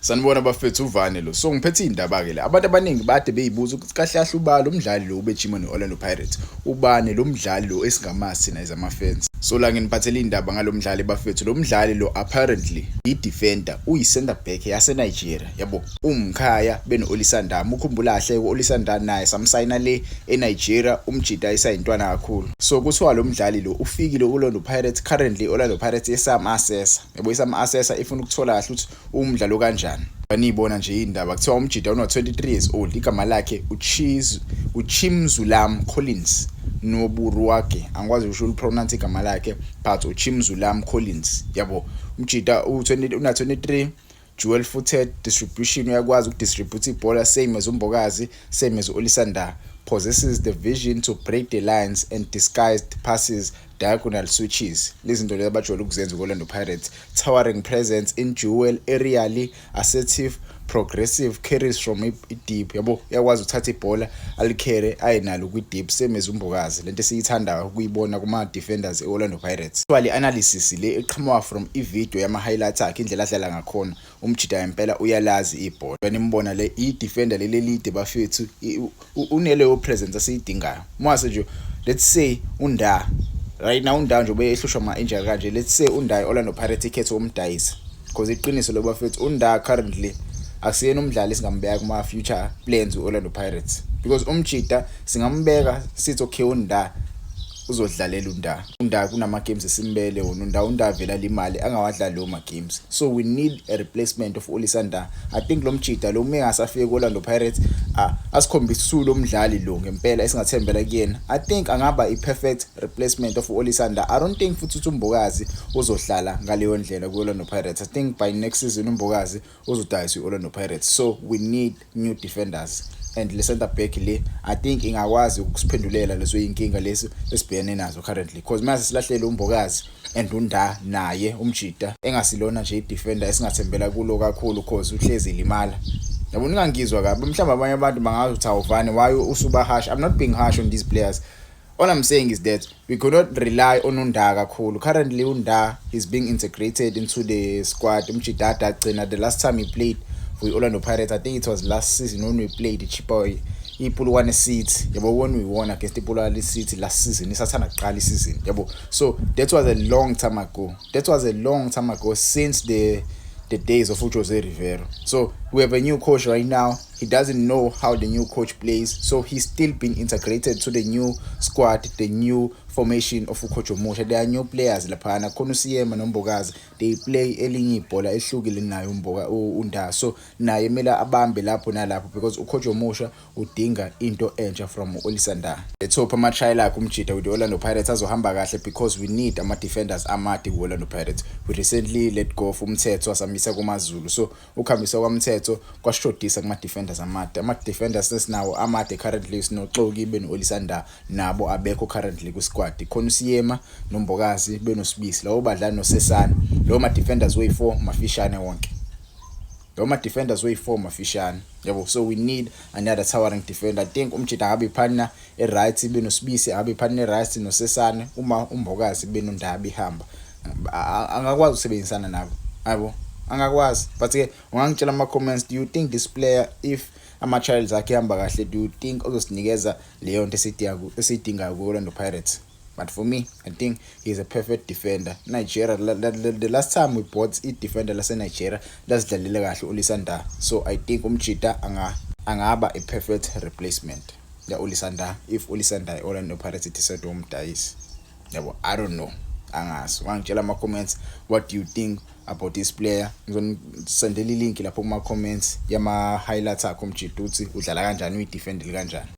Sanibona bafethu, uvane lo. So ngiphethe indaba ke la. Abantu abaningi bade beyibuza ukuthi kahle kahle ubani lo mdlali lo ubejima ne-Orlando Pirates. Ubani lo mdlali lo esingamazi thina as ama-fans. So la nginiphathele indaba ngalo mdlali bafethu. Lo mdlali lo apparently i-defender, uyi-center back yase-Nigeria yabo. Umkhaya beno-Olisa Ndah. Ukhumbula kahle u-Olisa Ndah naye samsayina le eNigeria, umjita isayintwana kakhulu. So kuthiwa lo mdlali lo ufikile ku-Orlando Pirates. Currently Orlando Pirates isam-assessa yabo, isam-assessa, ifuna ukuthola kahle ukuthi umdlalo kanjani. Baniyibona nje indaba, kuthiwa umjita una 23 years old, igama lakhe uChiz uChimzulam Collins Noburuwage. Angikwazi ukusho ulipronounce igama lakhe, but uChimzulam Collins yabo. Umjita u20 una 23, dual footed distribution, uyakwazi ukudistribute ibhola same as uMbokazi, same as uOlisa Ndah. Possesses the vision to break the lines and disguised passes, diagonal switches, lezi zinto lezi abajwayele ukuzenza ku-Orlando Pirates. Towering presence in duel, aerially assertive, progressive, carries from i-deep yabo. Uyakwazi ukuthatha ibhola alikhere ayenalo kwi-deep, same as uMbokazi, lento esiyithandayo ukuyibona kuma-defenders e-Orlando Pirates. Kuthiwa le analysis le eqhamuka from i-video yama-highlights akhe, indlela adlala ngakhona umjita ngempela uyalazi ibhola. Nimbona le i-defender leli elide bafethu, uneleyo presence asiyidingayo. Mase nje let's say uNdah right now, uNdah nje ubehlushwa ama-injury kanje, let's say uNdah Orlando Pirates ikhethe umdayisa, because iqiniso lo bafethu, uNdah currently akusiyena umdlali esingambeka kuma future plans u-Orlando Pirates, because umjita singambeka sithi okay, uNdah uzodlalela uNdah, uNdah kunama games esimbele wona uNdah, uNdah vela limali angawadlali lawo ma games. So we need a replacement of Olisa Ndah. I think lo mjita lo uma engasafika ku-Orlando Pirates, asikhombise lo mdlali lo ngempela esingathembela kuyena, I think angaba i-perfect replacement of Olisa Ndah. I don't think futhi ukuthi uMbokazi uzohlala ngaleyo ndlela ku-Orlando Pirates. I think by next season uMbokazi uzodayiswa i-Orlando Pirates. So we need new defenders, and le center back le I think ingakwazi ukusiphendulela lezo inkinga lesi esibhekene nazo currently, because mase silahlele uMbokazi and uNdah naye umjita engasilona nje i-defender esingathembela kulo kakhulu, cause uhlezi limala yabo. Ningangizwa kabi, mhlawumbe abanye abantu bangazi ukuthi awuvane, why usuba harsh? I'm not being harsh on these players. All I'm saying is that we could not rely on uNdah kakhulu. Currently uNdah is being integrated into the squad. Umjita agcina, the last time he played for Orlando Pirates, I think it was last season when we played iChippa, iPolokwane City yabo, when we won against iPolokwane City last season, isathanda kuqala isizini yabo. So that was a long time ago. That was a long time ago, since the days of Jose Rivero. So we have a new coach right now. He doesn't know how the new coach plays, so he's still being integrated to the new squad, the new formation of ucoach omusha. There are new players laphana khona, uSiyema noMbokazi, they play elinye ibhola ehlukile nayo uMboka uNdah, so naye kumele abambe lapho nalapho, because ucoach omusha udinga into entsha from uOlisa Ndah. The top ama-trial akhe umjita with the Orlando Pirates azohamba kahle, because we need ama-defenders amade ku-Orlando Pirates. We recently let go of uMthetho, wasamisa kumaZulu, so ukuhambisa kwaMthetho kwashodisa kuma-defenders amade. Ama-defenders esinawo amade currently, sinoXoki beno-Olisa Ndah, nabo abekho currently kwi-squad. Khona uSiyema noMbokazi benoSibisi, labo badlala noSesane. Lawo ma-defenders weyi-4 mafishane wonke, lawo ma-defenders weyi-4 mafishane yabo. So we need another towering defender. I think umjita angabe ipartner e-right benoSibisi, angabe ipartner e-right noSesane, uma uMbokazi benoNdah behamba, angakwazi ukusebenzisana nabo yabo, angakwazi. But ke ungangitshela ama comments, do you think this player, if ama trials akhe ehamba kahle, do you think uzosinikeza leyo nto esiyidingayo ku-Orlando Pirates? But for me, I think he's a perfect defender. Nigeria, the last time we bought i-defender lase-Nigeria lazidlalele kahle, uOlisa Ndah. So I think umjita angaba a perfect replacement ya Olisa Ndah if Olisa Ndah Orlando Pirates decide umdayisi yabo. I don't know, angazi, wangitshela ama comments, what do you think about this player? Ngizonisendela ilink lapho kuma comments yama highlights akho umjita, uthi udlala kanjani, uyidefendele kanjani.